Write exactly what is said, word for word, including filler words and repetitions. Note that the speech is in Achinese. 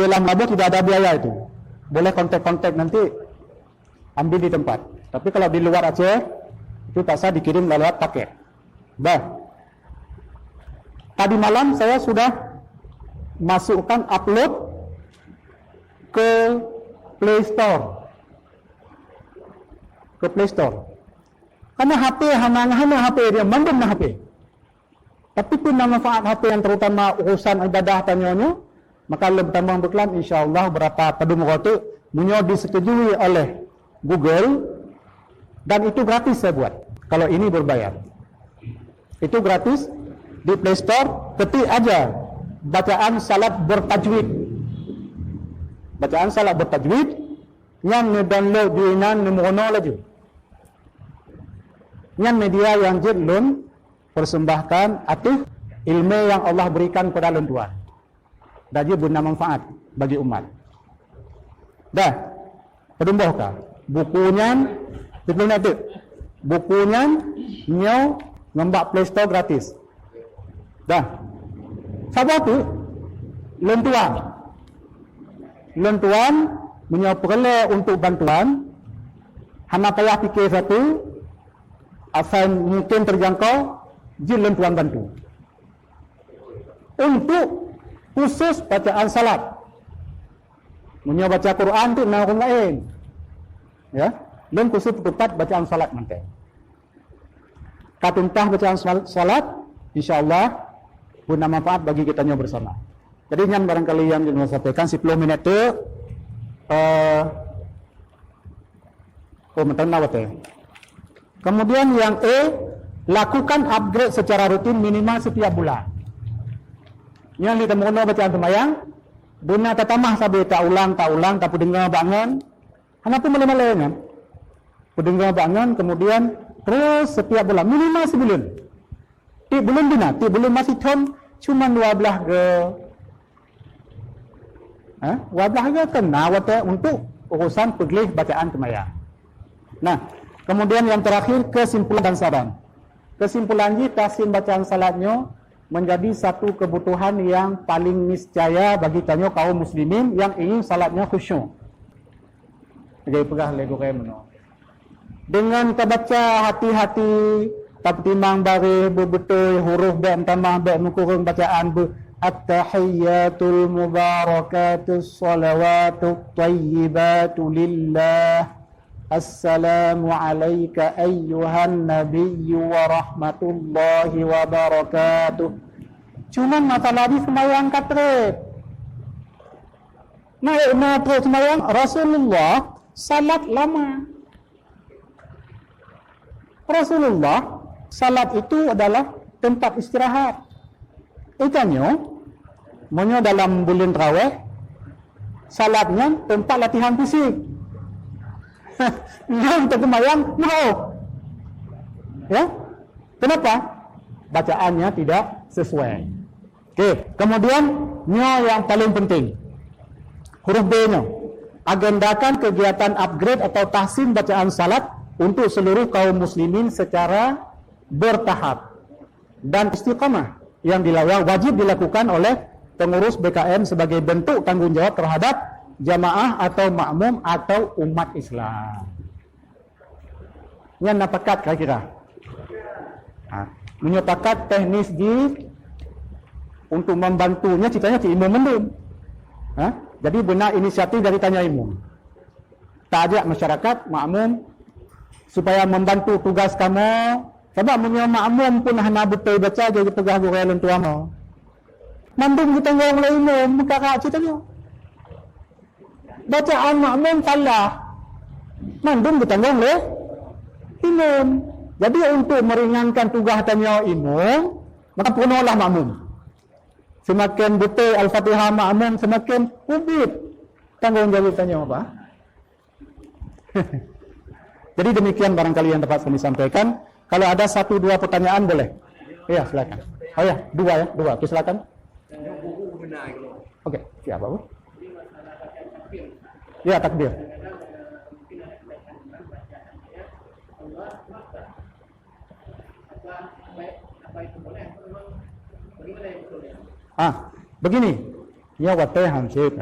Dalam Meulaboh tidak ada biaya itu. Boleh kontak-kontak nanti, ambil di tempat. Tapi kalau di luar Aceh, itu terpaksa dikirim lewat paket. Dah. Tadi malam saya sudah masukkan, upload ke Play Store. Ke Play Store. Karena H P hana, hana H P dia, mandum na H P. Tapi peue na manfaat H P nyang terutama urusan ibadah tanyoe nyoe, maka lôn tamong beuklam, insya Allah, beurapa padum uroe teuk, meunyoe disetujui oleh Google, dan itu gratis saya buat. Kalau ini berbayar. Itu gratis, di Play Store, ketik aja bacaan salat bertajwid. Bacaan salat bertajwid, nyan neudownload di inan, neumeurunoe laju. Nyan media nyang jeuet lôn persembahkan ateueh ilmu yang Allah berikan kepada lôn tuan. Dan jeuet beuna manfaat bagi umat. Dah, padum boh ka. Buku nyan, siploh minit teuk. Buku nyan nyoe ngon bak Play Store gratis. Dah. Saboh teuk, lôn tuan. Lôn tuan, meunyoe peureulée untuk bantuan, hana payah pike sapeue, asai mungkin terjangkau, jeuet lôn tuan bantu. Untuk khusus bacaan salat. Meunyoe baca Quran tu na ureuëng laén. Ya, lôn khusus peutupat bacaan salat mantong. Ka tuntoh bacaan sal-, salat, insya Allah, beuna manfaat bagi geutanyoe bersama. Jadi nyan barangkali nyang lôn sampaikan, siploh minit teuk, eh, oh, mantong na watée. Kemudian yang E, lakukan upgrade secara rutin minimal setiap bulan. Nyan lé tameurunoe bacaan seumayang, beuna tatamah sabe, taulang, taulang, tapeudeungoe bak ngon. Hana peumalée-malée nyan. Peudeungoe bak ngon, kemudian terus setiap bulan, minimal sibuleuen. Tieb buleuen beuna, tieb buleuen maséh thon cuma dua blaih go. Ha? Dua blaih go keu na watée untuk urusan peugleh bacaan seumayang. Nah, kemudian yang terakhir, kesimpulan dan saran. Kesimpulan jih, tahsin bacaan salat nyoe menjadi satu kebutuhan yang paling niscaya bagi tanyoe kaum muslimin yang ingin salat nyoe khusyuk. Lagée peugah lé gurée meunoe. Deungon tabaca hati-hati, tapeutimang baréh beubeutôi huruf bék meutamah bék meukureueng bacaan beu, "At-tahiyyatul mubarakatus shalawatut thayyibatu lillah. Assalamu alaika ayyuhan nabiyyu wa rahmatullahi wa barakatuh." Cuman masalah jih seumayang ka treb. Na, na treb seumayang, Rasulullah salat lama. Rasulullah salat itu adalah tempat istirahat. Geutanyoe, meunyoe dalam buleuen traweh, salat nyan tempat latihan fisik. Nyan teuseumayang, meu'oh. Ya? Kenapa? Bacaannya tidak sesuai. Oke, kemudian nyoe yang paling penting. Huruf B nyoe. Agendakan kegiatan upgrade atau tahsin bacaan salat untuk seluruh kaum muslimin secara bertahap dan istiqamah yang dilakukan, wajib dilakukan oleh pengurus B K M sebagai bentuk tanggung jawab terhadap jamaah atau makmum atau umat Islam. Nyan na pakat kira-kira. Ha. Meunyoe pakat teknis jih untuk membantunya, ceritanya cit imum mandum. Ha? Jadi beuna inisiatif dari tanyoe imum. Taajak masyarakat, makmum, supaya membantu tugas kamoe. Sabab meunyoe makmum pun hana beutôi baca, jadi peugah gurée lôn tuan nyoe. Mandum geutanggong lé imum, meukarat cit tanyoe. Bacaan makmum salah, mandum geutanggong lé imum. Jadi, untuk meringankan tugaih tanyoe imum, maka peurunoelah makmum. Seumaken beutôi Al-Fatihah makmum, seumaken ubit tanggong jaweueb tanyoe, apa? Jadi, demikian barangkali yang dapat kami sampaikan. Kalau ada satu dua pertanyaan, boleh. Ya, silakan. Oh ya, dua ya, dua. Oke, silakan. Oke, siapa, Bu? Ya, takbir. Ah, begini. Ya, watée hansip.